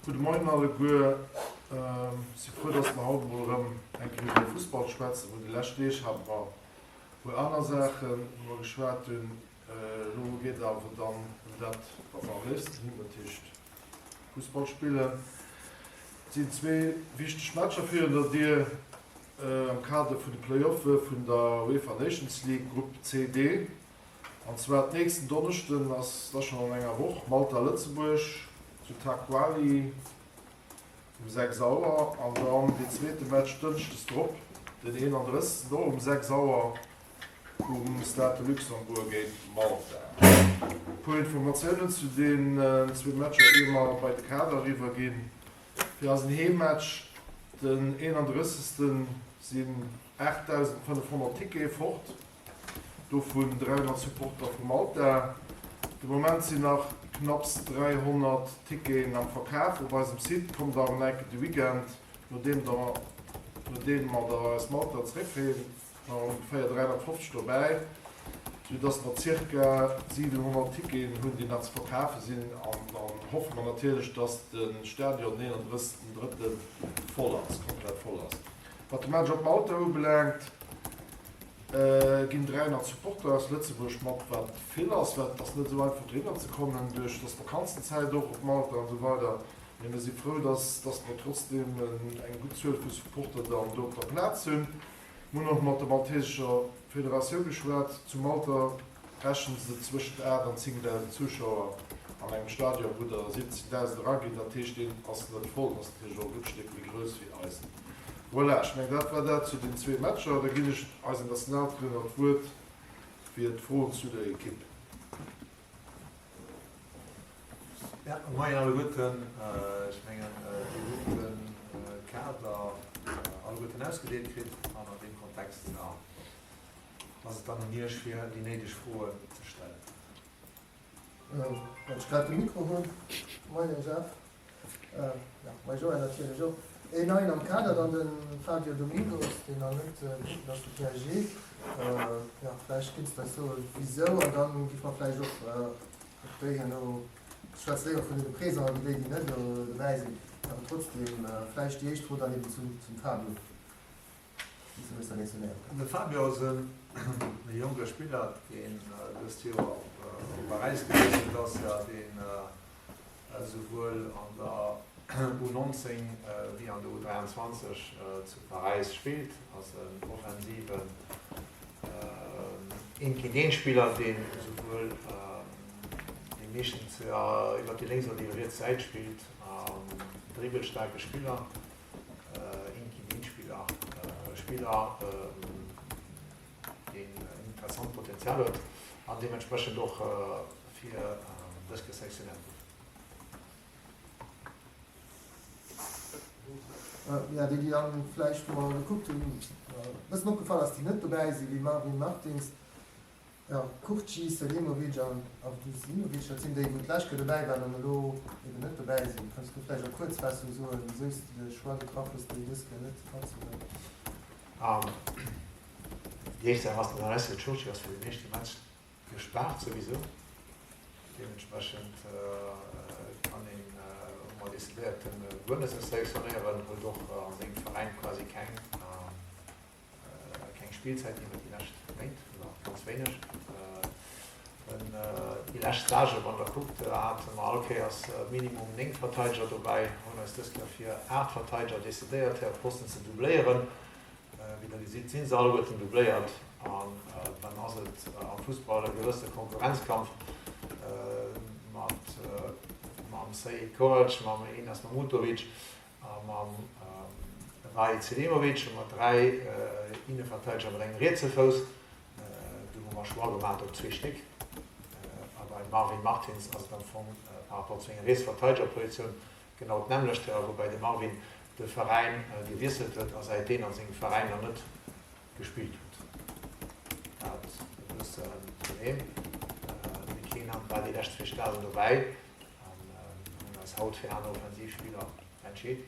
Gudde Moien alleguer. Ech si frou, dass mer haut emol erëm eng Kéier iwwer Fussball schwätzen. Wou déi lescht Deeg hate mer e puer aner Saachen, wou mer geschwat hunn. Elo geet et awer dann ëm dat, wat mer am léifsten hunn, dat heescht Fussball spillen. Et sinn zwee wichteg Matcher virun der Dier am Kader vun de Play-offe vun der UEFA Nations League, Grupp C, D. An zwar d'nächsten Donneschden, ass da schonn an enger Woch, Malta-Lëtzebuerg zu Ta Qali um 6 Auer an dann dee zweete Match Dënschdes drop, den 31. och um 6 Auer um Stade de Luxembourg géint Malta. E puer Informatiounen zu den zwee Matcher ier mer bei de Kader eriwwer ginn. Fir eisen Heemmatch den 31. sinn 8.500 Tickete fort. Dovun 300 Supporter vu Malta. De Moment sinn nach knapps 300 Ticketen am Verkaf op eisem Site. Kommt awer nach enke de Weekend, nodeem der nodeem mer der aus Malta zeréckkréien, nach ongeféier 350 dobäi, sou dass mer zirka 700 Ticketen hunn, déi nach ze verkafe sinn. An dann hoffe mer natierlech, dass de Stadion den 31. Drëtte voll ass, komplett voll ass. Wat de Match op Malta ubelaangt, ginn 300 Supporter aus Lëtzebuerg mat, wat vill ass, well et ass net esou einfach dohinner ze kommen duerch dass Vakanzenzäit och op Malta an esou weider. Mee mir si frou, dass dass mer trotzdeem eng gutt Zuel vu Supporter dann do op der Plaz hunn. Mir hunn och mat der maltesescher Federatioun geschwat. Zu Malta rechnen se zwëschent 8 an 10.000 Zuschauer an engem Stadion, wou der 17.000 eraginn. Dat heescht, deen ass net voll, ass natierlech och e gutt Stéck méi grouss wéi eisen. Voilà, ech mengen dat war dat zu den zwee Matcher. Da ginn ech eisem Nationaltrainer d'Wuert fir d'Froen zu der Ekipp. Ja, Moien alleguerten. Ech mengen Dir hutt de Kader alleguerten ausgedeelt kritt an an deem Kontext ass et dann un Iech fir déi néideg Froen ze stellen. Wann ech grad de Mikro hunn. Moien Jeff. Jo, moi Joël natierlech och. Een neien am Kader dann de Fabio Domingos, deen nach net gekuckt ass vu PSG. Jo, vläicht kinns de eis soen, wisou, an dann gi mer vläicht och op déi herno, ech schwätze léiwer vun deene Présenten wéi déi, déi net elo dobäi sinn, awer trotzdem vläicht déi éischt Fro dann eben zum Fabio. De Fabio ass e jonke Spiller, deen dëst Joer op Paräis gewiesselt ass, deen esouwuel an der U19 wéi an der U23 zu Paräis spillt. Ass en offensiven Eent-géint-eent-Spiller, deen esouwuel dee meeschtens iwwer déi lénks oder déi riets Säit spillt. Dribbelstaarke Spiller. Inquilin-Spiller, e Spiller, deen en interessant Potenzial huet an deementsprechend och fir dës Kéier sélectionnéiert gouf. Jo, déi, déi dann vläicht mol gekuckt hunn, e bëssen opgefall ass, déi net dobäi sinn, wéi Marvin Martins, Jo, Curci, Selimovic an Avdusinovic, dat sinn déi, wou d'lescht Kéier dobäi waren an elo eben net dobäi sinn. Kanns du vläicht och kuerz was zu soen, wisou s de de Choix getraff hues, déi dës Kéier net matzehuelen? Déi éischt Saach ass, den Alessio Curci ass fir den éischte Match gespaart souwisou. Deementsprechend kann een, hu mer decidéiert, en guer net ze selektionéieren, huet och a sengem Veräin quasi keng. Keng Spillzäit iwwer déi lescht Méint, oder ganz wéineg. Déi lescht Stagë, wann der kuckt, hate mer all Kéiers minimum 9 Verteideger dobäi, hunn eis dës Kéier fir 8 Verteideger decidéiert, hir Posten ze doubléieren. Wéi der gesitt, si se alleguerten doubléiert an dann ass et am Fussball e gewësse Konkurrenzkampf mat mam Seid Korac, mam Enes Mahmutovic, A mam Vahid Selimovic hu mer 3 Inneverteideger mat engem rietse Fouss. Do hu mer Choix gemaat op zwee Stéck. A beim Marvin Martins ass et am Fong par rapport zu enger Rietsverteidegerpositioun genau d'nämmlecht, woubäi de Marvin de Veräin gewiesselt huet a säitdem a sengem Veräin nach net gespillt huet. Dat e bëssen zu deem. De Kenan war déi lescht zwee Stagen dobäi an hunn eis haut fir aner Offensivspiller entscheet.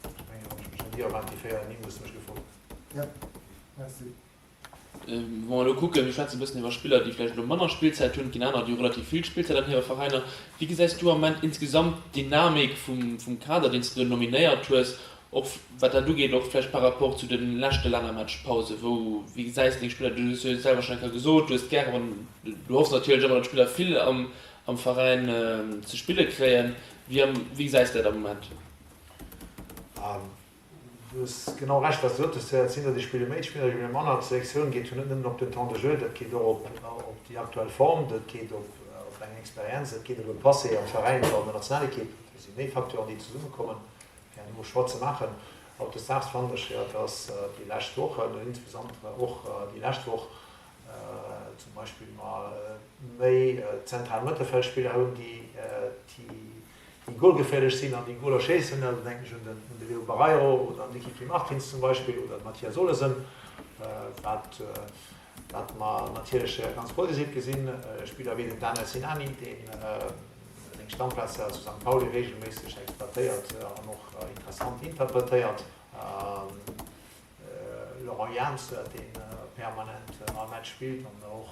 Ech mengen, wann ech mech net ier, waren déi 4 Nimm, wou s de mech gefrot hues. Jo, merci. Wa mer elo kucken, mir schwätzen e bëssen iwwer Spiller, déi vläicht elo manner Spillzäit hunn, et ginn anerer, déi hu relativ vill Spillzäit an hire Veräiner. Wéi gesäis du am Moment insgesamt d'Dynamik vum Kader, deen s de do nominéiert hues, och wat dat ugeet, och vläicht par rapport zu de leschte Lännermatchpausen? Wou, wéi gesäis de deng Spiller? Du hues jo selwer schonn eng Kéier gesot, du hues gäre wann, du hoffs natierlech ëmmer, datt d'Spiller vill am Veräin ze spille kréien. Wéi wéi gesäis de dat am Moment? Du hues genau Recht, wat s de sot hues. Et sinn der, déi spille méi, et spillen der, déi spille manner. D'Selektioun geet jo net nëmmen op den Temps de jeu, dat geet och op déi aktuell Form, dat geet op eng Experienz, dat geet op e Passé am Veräin oder an der Nationalekipp. Do si méi Facteuren, déi zesummekommen, fir herno e Choix ze maachen. Hautdesdaags fannen ech jo, dass déi lescht Wochen, insbesondere och déi lescht Woch zum Beispill, mer méi zentral Mëttelfeldspiller hunn, déi déi golgeféierlech sinn an déi Goler schéissen, do denken ech un de Leo Barreiro oder an de Kiki Martins zum Beispill oder de Mathias Olesen, wat wat mer natierlech ganz positiv gesinn. Spiller wéi den Daniel Sinani, deen seng Stammplaz zu Sankt Pauli reegelméisseg exploitéiert an och interessant interpretéiert. Laurent Jans, dee permanent all Match spillt an och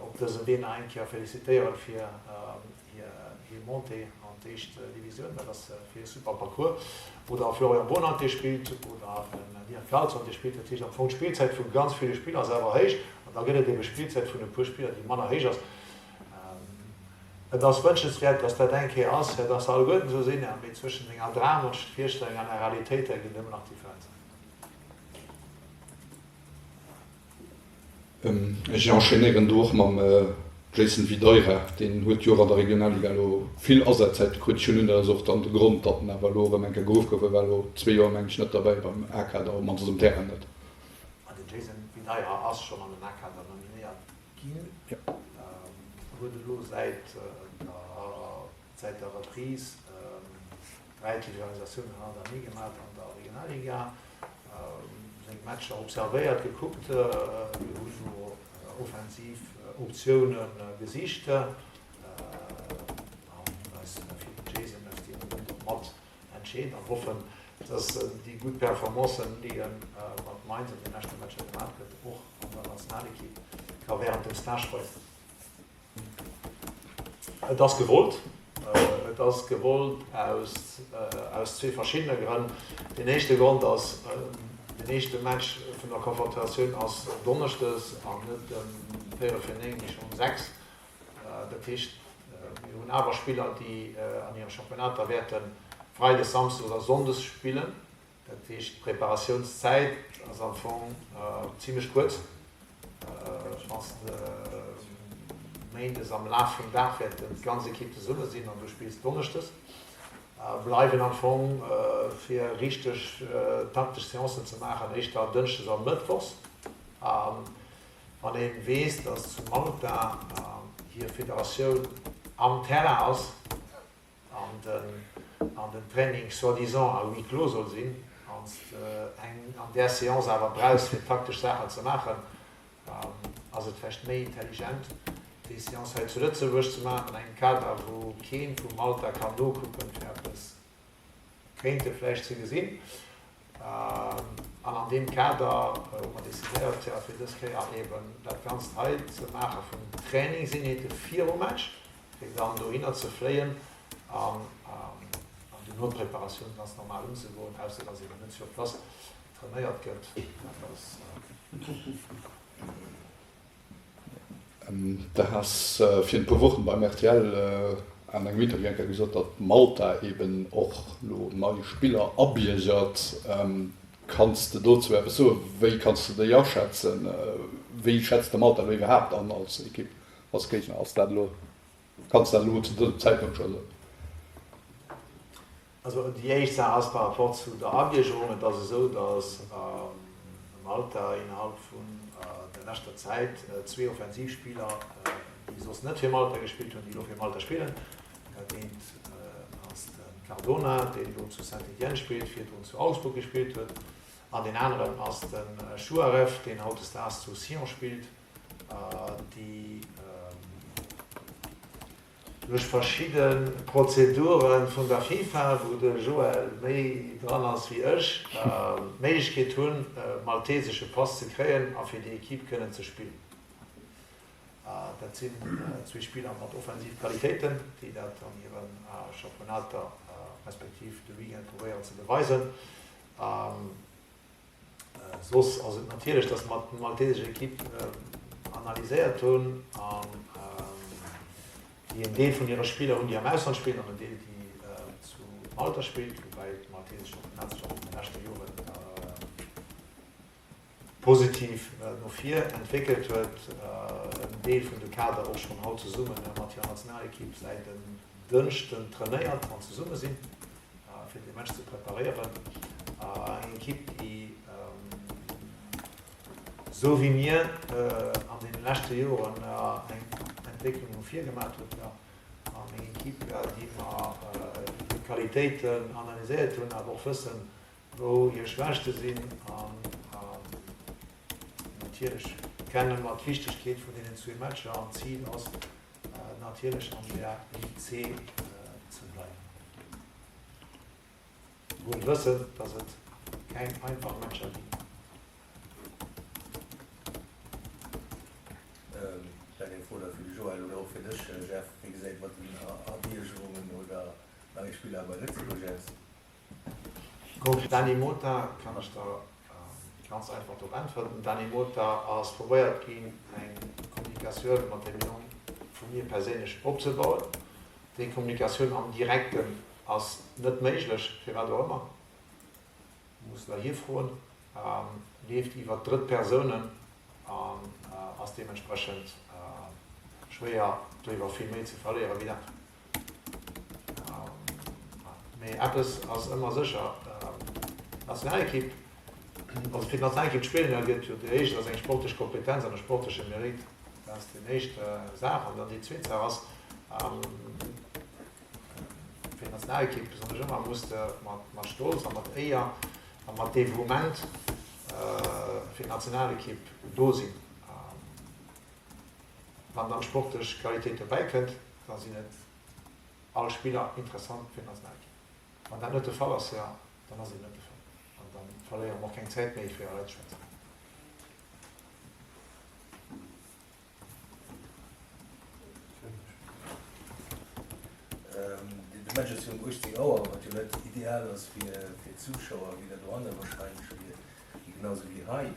op dësem Wee nach eng Kéier felicitéieren fir hir Montée an d'éischt Divisioun, dat ass fir e super Parcours. Oder Florian Bohnert, dee spillt, oder den Dirk Carlson, dee spillt. Dat heescht am Fong d'Spillzäit vu ganz ville Spiller ass awer héich an da gëtt et ebe Spillzäit vun e puer Spiller, déi manner héich ass. Et ass wënschenswäert, datt dat eng Kéier ass, fir datt se alleguerten esou sinn, mee zwëschen denger Dramwonschvirstellung an der Realitéit, da ginn et ëmmer nach Differenzen. Ech enchaînéieren do och mam Jason Videira, deen huet jo och an der Regionalliga elo vill Asazzäite kritt. Ech hunn un, dat ass och dann de Grond, datt en awer elo erëm eng Kéier geruff gouf. E war elo zwee Joer, meng ech, net derbäi beim A-Kader, op d'mannst um Terrain net. Ma den Jason Videira ass schonn an den A-Kader nominéiert ginn, huet elo säit der Reprise 3 Titularisatiounen hannertenee gemat an der Regionalliga, seng Matcher observéiert, gekuckt. Mir hunn no offensiv Optioune gesicht an hunn eis fir den Jason aus deem Grond och mat entscheet an hoffen, dass en déi gutt Performancen, déi e mat Mainz an de leschte Matcher gemat huet, och an der Nationalekipp ka wärend dem Stage weisen. Et ass gewollt. Et ass gewollt aus zwee verschiddene Grënn. Deen éischte Grond ass, den éischte Match vun der Konfrontatioun ass donneschdes an net ëm véierel vir 9, mee schonn um 6. Dat heescht, mir hunn awer Spiller, déi an hire Championnater wäerte freides, samsdes oder sonndes spillen. Dat heescht, d'Preparatiounszäit ass am Fong zimlech kuerz. Wann s de méindes am Laf vum Dag wäert d'ganz Ekipp zesumme sinn an du spills donneschdes, bleiwen am Fong fir richteg taktesch Seancen ze maachen éischter dënschdes a mëttwochs. A wann ee weess, datt zu Malta hir Federatioun am Terrain ass, an den Training soi-disant à huis clos soll sinn, an s de eng an där Seance awer brauchs fir taktesch Saachen ze maachen, ass et vläicht méi intelligent déi Seance hei zu Lëtzebuerg ze maachen an engem Kader wou keen vu Malta kann nokucken fir eppes kéinte vläicht ze gesinn. An an deem Kader hu mer decidéiert, jo, fir dës Kéier eeben dat Ganzt hei ze maache vun Trainingseenheete virum Match, fir dann dohinner ze fléien an duerno d'Preparatioun ganz normal unzegoen, ausser dass eeben net sur place trainéiert gëtt. Dat ass. De has virun e puer Wochen beim rtl an engem Interview eng Kéier gesot, datt Malta eben och lo nei Spiller abiergert. Kanns de dozou eppes soen? Wéi kanns de déi aschätzen? Wéi schätz de Malta elo iwwerhaapt an als Ekipp, als Géigner? Ass dat elo, kanns de dat elo zu dësem Zäitpunkt scho soen? Also déi éischt Saach ass par rapport zu der Abiergerung, et ass esou, datt Malta innerhalb vun der leschter Zäit zwee Offensivspiller, déi soss net fir Malta gespillt hunn, déi elo fir Malta spillen. Dat eent ass de Cardona, deen elo zu Saint-Étienne spillt, virdrun zu Augsburg gespillt huet, an deen aneren ass de Chouaref, deen hautdesdaags zu Sion spillt. Déi. Duerch verschidde Prozedure vun der FIFA, wou de Joël méi dran ass wéi ech, d'Méiglechkeet hunn, e maltesesche Pass ze kréien a fir déi Equipe kënnen ze spillen. Dat sinn zwee Spiller mat offensiv Qualitéiten, déi dat an hire Championnater respektiv de Weekend probéieren ze beweisen. Soss ass et natierlech, datt mer d'maltesesch Ekipp analyséiert hunn an déi en Deel vun hire Spiller hunn, déi am Ausland spillen an en Deel, déi zu Malta spillt, woubäi d'maltesesch Championnat sech och an de leschte Joren positiv no vir entwéckelt huet. En Deel vun de Kader och schonn haut zesumme mat hirer Nationalekipp säit en Dënschden trainéiert an zesumme sinn. fir dee Match ze preparéieren. Eng Ekipp, déi esou wéi mir an deene leschte Joren eng Entwécklung no vir gemaach huet, an eng Ekipp, déi mer hir Qualitéiten analyséiert hunn, awer och wëssen, wou hir Schwächte sinn. An natierlech kenne mer d'Wichtegkeet vun deenen zwee Matcher an d'Zil ass natierlech an der Ligue C ze bleiwen. Wuel wëssend, dass et keng einfach Matcher ginn. Vläicht eng Fro da fir de Joël oder och fir dech, Jeff, Wéi gesäit et mat den Abiergerungen oder neie Spiller bei Lëtzebuerg aus? Dany Mota kann ech der ganz einfach drop äntweren. Den Dany Mota ass probéiert ginn eng Kommunikatioun mat deem Jong vu mir perséinlech opzebauen. Déi Kommunikatioun am Direkten ass net méiglech, firwat och ëmmer, musst der hie froen, leeft iwwer drëtt Persounen an ass deementsprechend schwéier doriwwer vill méi ze verléiere wéi dat. Mee eppes ass ëmmer sécher, d'Nationalekipp, also fir d'Nationalekipp ze spillen, da gëtt jo déi éischt ass eng sportlech Kompetenz an e sportleche Mérite, dat ass déi éischt Saach. An dann déi zweet Saach ass, fir d'Nationalekipp, soen ech ëmmer, muss de mat Stolz a mat Éier a mat Devouement fir d'Nationalekipp do sinn. Wann dann d'sportlech Qualitéit dobäi kënnt, da sinn et all Spiller interessant fir d'Nationalekipp. Wann dat net de Fall ass, jo, dann ass et net de Fall an da verléiere mer och keng Zäit méi fir hei ze schwätzen. De Match ass jo um 18 Auer, wat jo net ideal ass fir d'Zuschauer, weder dohanne warscheinlech wéi genau sou wéi hei.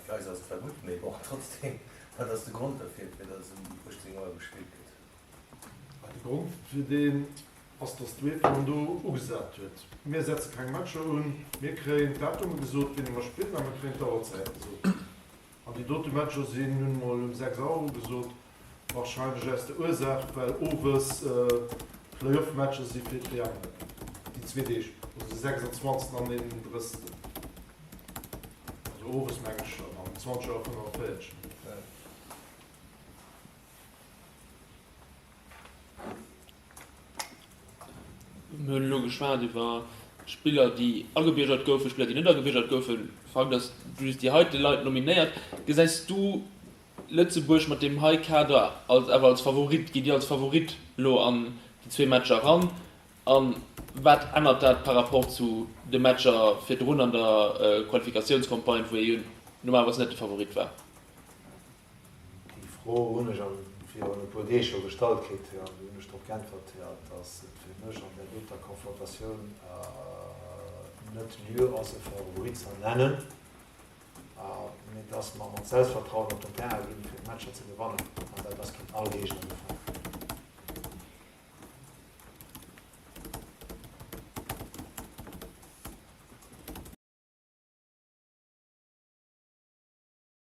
Fir eis ass et zwar gutt, mee bon, trotzdem, wat ass de Grond derfir, fir datt um 18 Auer gespillt gëtt? De Grond fir deen ass, datt d'UEFA en do ugesat huet. Mir setze keng Matcher un, mir kréien d'Datume gesot, wéini mer spillen, a mir kréien d'Auerzäite gesot. An déi dote Matcher sinn nun emol um 6 Auer ugesot, warscheinlech aus der Ursaach, well owes Playoff-Matcher si fir d'WM, déi zwee Deeg, also de 26. an den 31. Also owes meng ech um 20 Auer 45. Mir hunn elo geschwat iwwer Spiller, déi agebiergert goufen, Spiller, déi net agebiergert goufen. Fakt ass, du hues déi heite Leit nominéiert. Gesäis du Lëtzebuerg mat deem hei Kader als awer als Favorit? Gitt Dir als Favorit elo an déi zwee Matcher eran? A wat ännert dat par rapport zu de Matcher virdrun an der Qualifikatiounscampagne, wou ee jo normalerweis net de Favorit war? Déi Fro hunn ech virun e puer Deeg scho gestallt kritt an du hunn ech drop geäntwert, datt et fir mech an där doter Konfrontatioun net lieu ass, e Favorit ze ernennen, mee datt mer mat Selbstvertrauen op den Terrain ginn, fir d'Matcher ze gewannen. An dat ass géint all Géigner de Fall.